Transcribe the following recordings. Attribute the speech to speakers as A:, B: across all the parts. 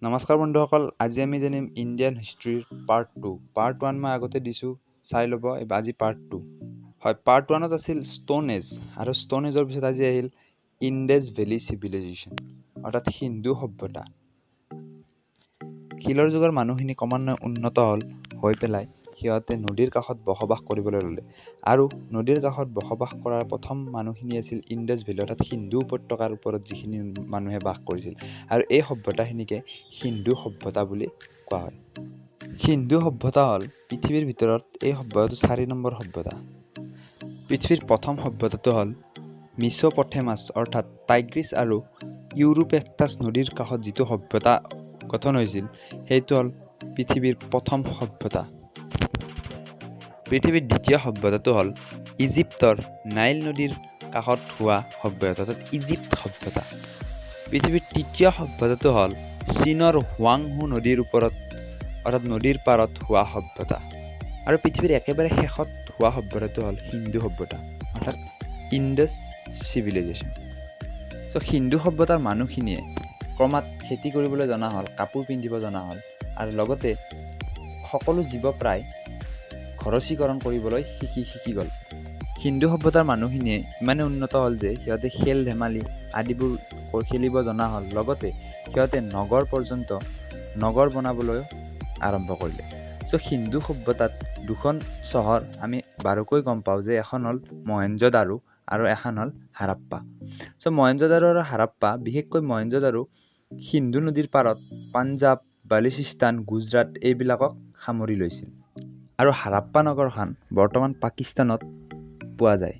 A: নমস্কাৰ বন্ধুসকল, আজি আমি জানিম ইণ্ডিয়ান হিষ্ট্ৰীৰ পাৰ্ট 2। পাৰ্ট 1 মই আগতে দিছোঁ, চাই ল'ব। এইবাৰ আজি পাৰ্ট 2 হয়। পাৰ্ট 1ত আছিল ষ্ট'ন এজ আৰু ষ্ট'ন এজৰ পিছত আজি আহিল ইণ্ডাছ ভেলী চিভিলাইজেশ্যন, অৰ্থাৎ সিন্ধু সভ্যতা। শিলৰ যুগৰ মানুহখিনি ক্ৰমান্বয়ে উন্নত হ'ল, হৈ পেলাই সিহঁতে নদীৰ কাষত বসবাস কৰিবলৈ ল'লে। আৰু নদীৰ কাষত বসবাস কৰাৰ প্ৰথম মানুহখিনি আছিল ইণ্ডাছ ভেলী, অৰ্থাৎ সিন্ধু উপত্যকাৰ ওপৰত যিখিনি মানুহে বাস কৰিছিল। আৰু এই সভ্যতাখিনিকে সিন্ধু সভ্যতা বুলি কোৱা হয়। সিন্ধু সভ্যতা হ'ল পৃথিৱীৰ ভিতৰত এই সভ্যতাটো 4 নম্বৰ সভ্যতা। পৃথিৱীৰ প্ৰথম সভ্যতাটো হ'ল মিছ'পটেমাছ, অৰ্থাৎ টাইগ্ৰিছ আৰু ইউৰোপেটাছ নদীৰ কাষত যিটো সভ্যতা গঠন হৈছিল, সেইটো হ'ল পৃথিৱীৰ প্ৰথম সভ্যতা। পৃথিৱীৰ দ্বিতীয় সভ্যতাটো হ'ল ইজিপ্তৰ নাইল নদীৰ কাষত হোৱা সভ্যতা, অৰ্থাৎ ইজিপ্ত সভ্যতা। পৃথিৱীৰ তৃতীয় সভ্যতাটো হ'ল চীনৰ হোৱাংহো নদীৰ ওপৰত, অৰ্থাৎ নদীৰ পাৰত হোৱা সভ্যতা। আৰু পৃথিৱীৰ একেবাৰে শেষত হোৱা সভ্যতাটো হ'ল সিন্ধু সভ্যতা, অৰ্থাৎ ইণ্ডাছ চিভিলাইজেশ্যন। চ' সিন্ধু সভ্যতাৰ মানুহখিনিয়ে ক্ৰমাৎ খেতি কৰিবলৈ জনা হ'ল, কাপোৰ পিন্ধিব জনা হ'ল আৰু লগতে সকলো জীৱ প্ৰায় ঘৰচীকৰণ কৰিবলৈ শিকি শিকি গ'ল। সিন্ধু সভ্যতাৰ মানুহখিনিয়ে ইমানেই উন্নত হ'ল যে সিহঁতে খেল ধেমালি আদিবোৰ খেলিব জনা হ'ল, লগতে সিহঁতে নগৰ পৰ্যন্ত নগৰ বনাবলৈও আৰম্ভ কৰিলে। চ' সিন্ধু সভ্যতাত দুখন চহৰ আমি বাৰুকৈ গম পাওঁ যে এখন হ'ল মহেঞ্জোদাৰো আৰু এখন হ'ল হাৰাপ্পা। চ' মহেঞ্জোদাৰো আৰু হাৰাপ্পা, বিশেষকৈ মহেঞ্জোদাৰো সিন্ধু নদীৰ পাৰত পাঞ্জাৱ, বালুচিস্তান, গুজৰাট এইবিলাকক সামৰি লৈছিল। আৰু হাৰাপ্পা নগৰখন বৰ্তমান পাকিস্তানত পোৱা যায়।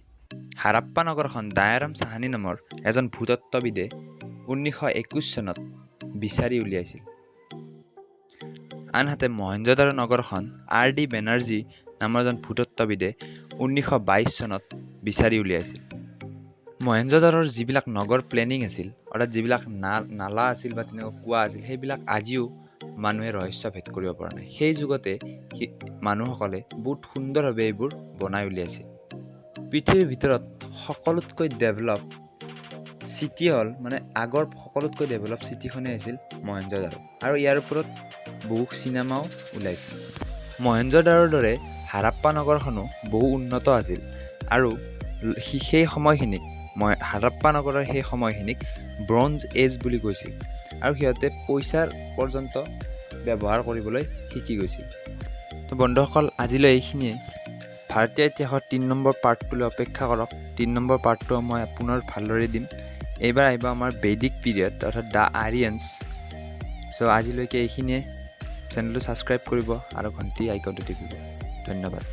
A: হাৰাপ্পা নগৰখন দয়াৰাম চাহানী নামৰ এজন ভূতত্ত্ববিদে 1921 চনত বিচাৰি উলিয়াইছিল। আনহাতে মহেঞ্জোদাৰো নগৰখন আৰ ডি বেনাৰ্জী নামৰ এজন ভূতত্ত্ববিদে 1922 চনত বিচাৰি উলিয়াইছিল। মহেঞ্জোদাৰোৰ যিবিলাক নগৰ প্লেনিং আছিল, অৰ্থাৎ যিবিলাক নালা আছিল বা তেনেকুৱা কুঁৱা আছিল, সেইবিলাক আজিও মানুহে ৰহস্য ভেদ কৰিব পৰা নাই। সেই যুগতে মানুহসকলে বহুত সুন্দৰভাৱে এইবোৰ বনাই উলিয়াইছিল। পৃথিৱীৰ ভিতৰত সকলোতকৈ ডেভেলপ চিটি হ'ল, মানে আগৰ সকলোতকৈ ডেভেলপ চিটিখনেই আছিল মহেঞ্জোদাৰো আৰু ইয়াৰ ওপৰত বহু চিনেমাও ওলাইছিল। মহেঞ্জোদাৰোৰ দৰে হাৰাপ্পা নগৰখনো বহু উন্নত আছিল আৰু সেই সময়খিনিক, মই হাৰাপ্পা নগৰৰ সেই সময়খিনিক ব্ৰঞ্জ এজ বুলি কৈছিল আৰু সিহঁতে পইচাৰ পৰ্যন্ত ব্যৱহাৰ কৰিবলৈ শিকি গৈছিল। তো বন্ধুসকল, আজিলৈ এইখিনিয়ে। ভাৰতীয় ইতিহাসৰ 3 নম্বৰ পাৰ্টটোলৈ অপেক্ষা কৰক। 3 নম্বৰ পাৰ্টটো মই পুনৰ ভালদৰে দিম। এইবাৰ আহিব আমাৰ বেদিক পিৰিয়ড, অৰ্থাৎ the আৰিয়ানছ। চ' আজিলৈকে এইখিনিয়ে। চেনেলটো ছাবস্ক্ৰাইব কৰিব আৰু ঘণ্টি আইকনটো টিপিব। ধন্যবাদ।